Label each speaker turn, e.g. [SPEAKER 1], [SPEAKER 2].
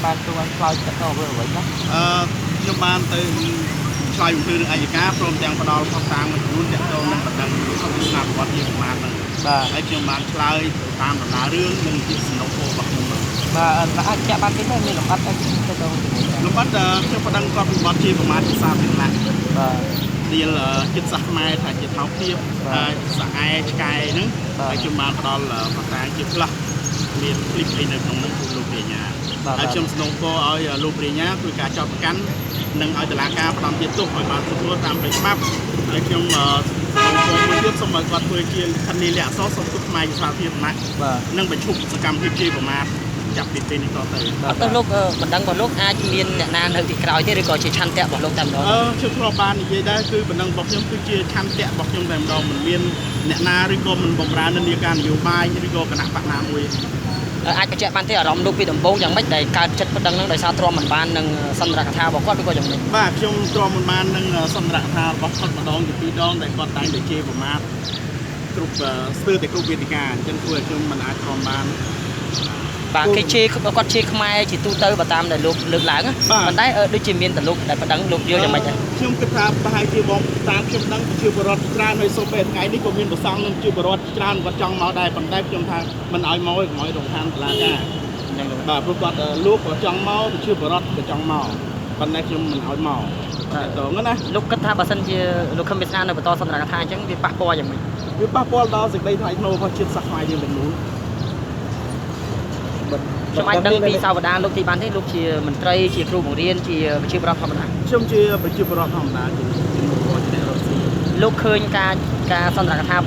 [SPEAKER 1] បានជួយបានឆ្លើយតបទៅអ្វីណា
[SPEAKER 2] អឺខ្ញុំបានទៅឆ្លើយបំភ្លឺនឹងអយ្យការព្រមទាំងផ្ដល់ភស្តុតាងមួយចំនួនទាក់ទងនឹងបណ្ដឹងលោកខឹមវាសនាប្រវត្តិជាប្រមាថហ្នឹង
[SPEAKER 1] បាទ
[SPEAKER 2] ហើយខ្ញុំបានឆ្លើយទៅតាមដំណើររឿងនិងជាសំណុំពររបស់ខ្ញុំហ្នឹង
[SPEAKER 1] បាទអាចចាក់បានទេមានលំអិតអីទៅទៅជាមួយ
[SPEAKER 2] លំអិតខ្ញុំប្តឹងគាត់ពីបទជាប្រមាថជាសាធារណៈ
[SPEAKER 1] បាទ
[SPEAKER 2] ដៀលចិត្តសាសខ្មែរថាជាថោកទាប
[SPEAKER 1] បាទ
[SPEAKER 2] សអែឆ្កែហ្នឹង
[SPEAKER 1] បាទ
[SPEAKER 2] ហើយខ្ញុំបានផ្ដល់ភស្តុតាងជាផ្លាស់មានคลิปអីនៅក្នុងហ្នឹងជូនលោករាញ្ញា
[SPEAKER 1] បាទ
[SPEAKER 2] ហើយខ្ញុំសំណូមពរឲ្យលោករាញ្ញាធ្វើការចោទប្រកាន់និងឲ្យតុលាការផ្តន្ទាទោសឲ្យបានទទួលតាមផ្លូវច្បាប់ហើយខ្ញុំសំណូមពរមួយទៀតសូមឲ្យគាត់ធ្វើជាលិខិតលាយលក្ខណ៍អក្សរសូមទុកខ្មែរជាសាធារណៈ
[SPEAKER 1] បាទ
[SPEAKER 2] និងបញ្ឈប់សកម្មភាពជាប្រមាថចាប់ពីពេលនេះតទៅ
[SPEAKER 3] អត់ទៅលោកបណ្ដឹងរបស់លោកអាចមានអ្នកណានៅពីក្រោយទេឬក៏ជាឆន្ទៈរបស់លោកតែម្ដង
[SPEAKER 2] អឺខ្ញុំធ្លាប់បាននិយាយដែរគឺបណ្ដឹងរបស់ខ្ញុំគឺជាឆន្ទៈរបស់ខ្ញុំតែម្ដងមិនមានអ្នកណាឬក៏មិនបំរើនិន្នាការនយោបាយឬក៏គណៈបកណាមួយ
[SPEAKER 3] អាចបញ្ជាក់បានទេអារម្មណ៍លោកពីដំបូងយ៉ាងម៉េចដែលកើតចិត្តបណ្ដឹងហ្នឹងដោយសារទ្រាំមិនបាននឹងសន្ទរកថារបស់គាត់ឬក៏យ៉ាងម៉េច
[SPEAKER 2] បាទខ្ញុំទ្រាំមិនបាននឹងសន្ទរកថារបស់គាត់ម្ដងជាពីរដងដែលគាត់តែងតែជេរប្រមាថគ្រប់ស្ទើរតែគ្រប់វេទិកាអញ្ចឹងធ្វើឲ្យខ្ញុំមិនអាចទ្រាំបាន
[SPEAKER 3] បាទគេជេរគាត់ជេរខ្មែរជាទូទៅបើតាមដែលលោកលើកឡើងប៉ុន្តែដូចជាមានតែលោកដែលបណ្ដឹងលោកយល់យ៉ាងម៉េចដែរ
[SPEAKER 2] ខ្ញុំគិតថាប្រហែលជាបងតាមខ្ញុំដឹងប្រជាពលរដ្ឋច្រើនហើយសូម្បីថ្ងៃនេះក៏មានប្រសង់និងប្រជាពលរដ្ឋច្រើនគាត់ចង់មកដែរប៉ុន្តែខ្ញុំថាមិនឲ្យមកទេកុំឲ្យរំខានតុលាការបាទព្រោះគាត់លោកក៏ចង់មកប្រជាពលរដ្ឋក៏ចង់មកប៉ុន្តែខ្ញុំមិនឲ្យមកតែតងណា
[SPEAKER 3] លោកគិតថាបើសិនជាលោកខឹមវាសនានៅបន្តសន្ទរកថាអញ្ចឹងវាប៉ះពាល់យ៉ាងម៉េច
[SPEAKER 2] វាប៉ះពាល់ដល់សេចក្តីថ្លៃថ្នូររបស់ជាតិសាសន៍ខ្មែរយើងទាំងមូល
[SPEAKER 3] ខ្ញុំអាចដឹងពីសាវតាលោកទីបានទេលោកជាមន្ត្រីជាគ្រូបង្រៀនជាប្រជាពលរដ្ឋធម្មតា
[SPEAKER 2] ខ្ញុំជាប្រជាពលរដ្ឋធម្មតាជាជាអ្នករកស៊ី
[SPEAKER 3] លោកឃើញការការសន្ទរកថារបស់